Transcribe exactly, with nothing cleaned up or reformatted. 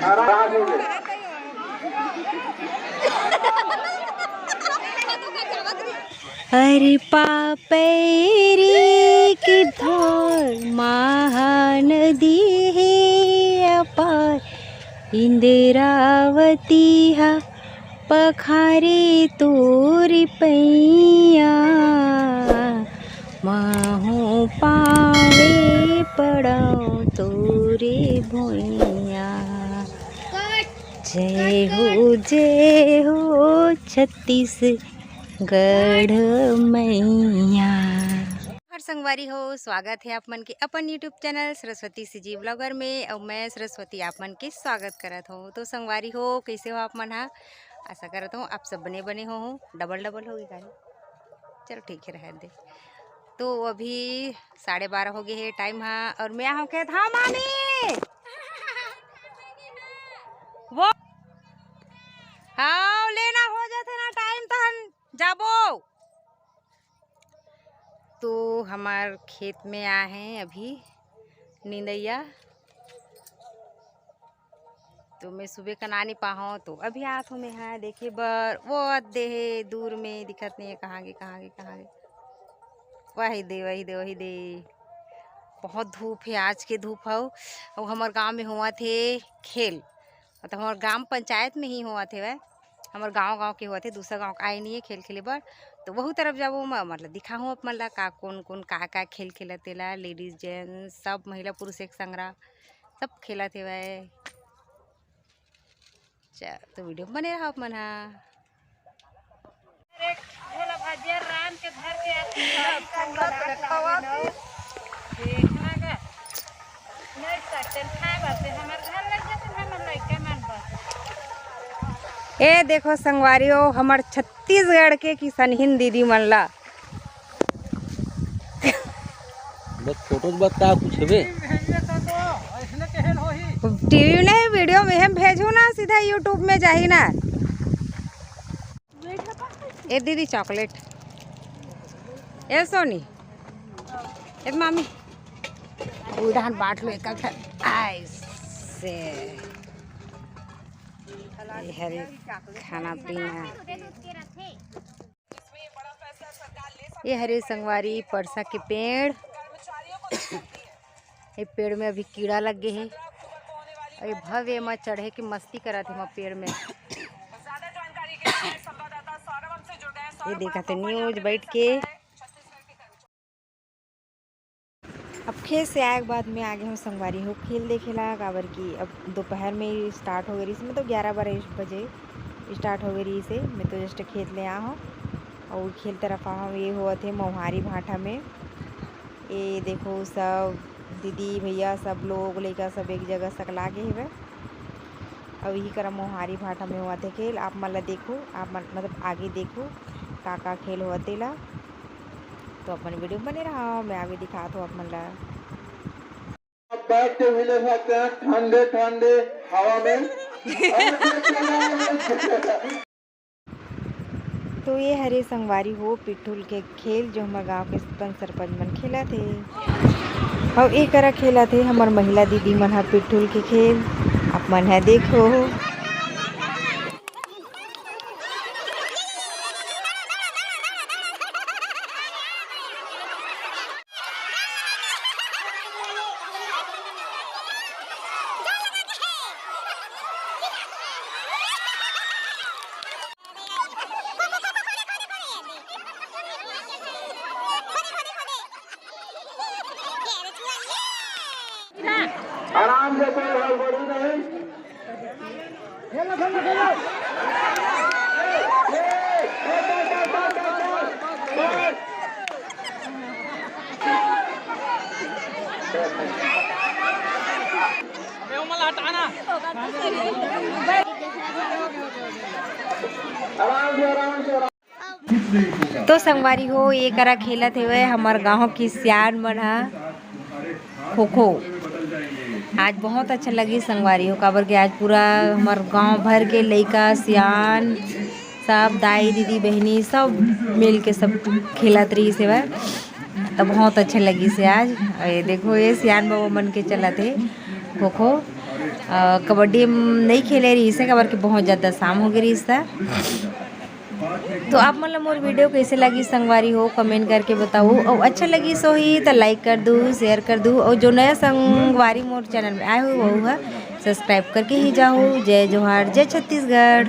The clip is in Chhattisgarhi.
आराम हो गए। अरे पापैरी के धार, महानदी हे अपार, इंदिरावती हा पखारे तोरी पैया, महूँ पावे पड़व तोरे भुइया। जय हो, जय हो छत्तीसगढ़ मैया। हर संगवारी हो, स्वागत है आप मन के अपन YouTube channel Saraswati CG blogger में। और मैं सरस्वती आप मन के स्वागत करत हूँ। तो संगवारी हो, कैसे हो आप मन हा? आशा करत हूँ आप सब बने बने हो, हो। डबल डबल होगी गाड़ी, चलो ठीक है, रह दे। तो अभी साढ़े बारह हो गए है टाइम हा, और मैं हूँ खेत। हाँ मामी, वो हाँ लेना हो जाते ना टाइम तहन जाबो। तो हमार खेत में आ हैं अभी निंदैया, तो मैं सुबह कना नहीं पाहूँ, तो अभी आत हूँ मैं, हाँ, देखे बर। वो दे है दूर में, दिखत नहीं है कहाँ गे, कहाँ गे, कहाँ गे। वही दे, वही दे, वही दे। बहुत धूप है, आज के धूप हव। और हमार गांव में हुआ थे खेल, मतलब हमार ग्राम पंचायत में ही हुआ थे वह, हमार गांव, गांव के हुआ थे, दूसरा गांव का आए नहीं है खेल खेले बर। तो वहू तरफ जाबो मैं, मतलब दिखाहूँ आप मन ला का कौन कौन का का खेल खेलत तेला, लेडीज जेंट्स सब, महिला पुरुष एक संगरा सब खेलत हेवय। चल, तो वीडियो में बने रहो आप मन हा। अरे, भोला भजिया राम के धर के आप देखना गा। नहीं सकते, खाए बाते, हमारे घर लग जाते, हमारे लड़के मन बस। ए देखो संगवारी हो, हमार छत्तीसगढ़ के किसनहिन दीदी मन ला। बस फोटो के बाद का कुछ हवे? टीवी नहीं, वीडियो में हम भेजू ना, सीधा YouTube में जाही ना। ए दीदी चॉकलेट, ए सोनी, ए मामी, उड़ान बांट लो एक, ऐसे। ये हरे खाना पीना। ये हरे संगवारी परसा के पेड़। ये पेड़ में अभी कीड़ा लग गए है। अरे भव्य में चढ़े के मस्ती करत है पेड़ में। ये देखत है न्यूज बैठ के। अब खेत से आए के बाद में आगे हूँ संगवारी हो खेल देखे ला, काबर कि अब दोपहर में स्टार्ट हो गई रहिस, मतलब ग्यारह बारह बजे स्टार्ट हो गई रहिस। मैं तो जस्ट खेत ले आ हूँ और खेल तरफ आ हूँ। ये होवत है मोहारी भाटा में। ये देखो सब दीदी भैया सब लोग लइका सब एक जगह सकला के हेवय। अब यही करा मोहारी भाटा में होवत है खेल। आप मन ला देखो, आप मन मतलब आगे देखो का का खेल होवत तेला। तो अपन वीडियो में बने रहा, मैं आगे दिखात हूँ आप मन ला। आप बैठ के भी ले सकते हैं ठंडे ठंडे हवा में। तो ये हरे संगवारी हो पिट्ठुल के खेल, जो हमर गांव के अपन सरपंच मन खेलत हे। अउ ए करा खेलत हे हमर महिला दीदी मन ह पिट्ठुल के खेल। आप मन ह देखो। आराम से, कोई हड़बड़ी नहीं। तो संगवारी हो, ये करा खेलत हेवय हमर गांव के सियान मन ह खो खो। आज बहुत अच्छा लगी संगवारी हो, काबर के आज पूरा हमर गांव भर के लइका सियान सब दाई दीदी बहिनी सब मिल के सब खेलत रहिस हेवय। तो बहुत अच्छा लगिस हे आज। अउ ये देखो, ये सियान बाबू मन के चलत हे खो खो। अ, कबड्डी हम नहीं खेले रहिस हे, काबर कि बहुत ज़्यादा शाम हो गए रहिस था। तो आप मन ला मोर video कैसे लगिस संगवारी हो, comment करके बताओ। अउ अच्छा लगिस होही तो like कर दू, share कर दू। अउ जो नया संगवारी मोर channel में आए हो, वो है subscribe करके ही जाओ। जय जोहार, जय छत्तीसगढ़।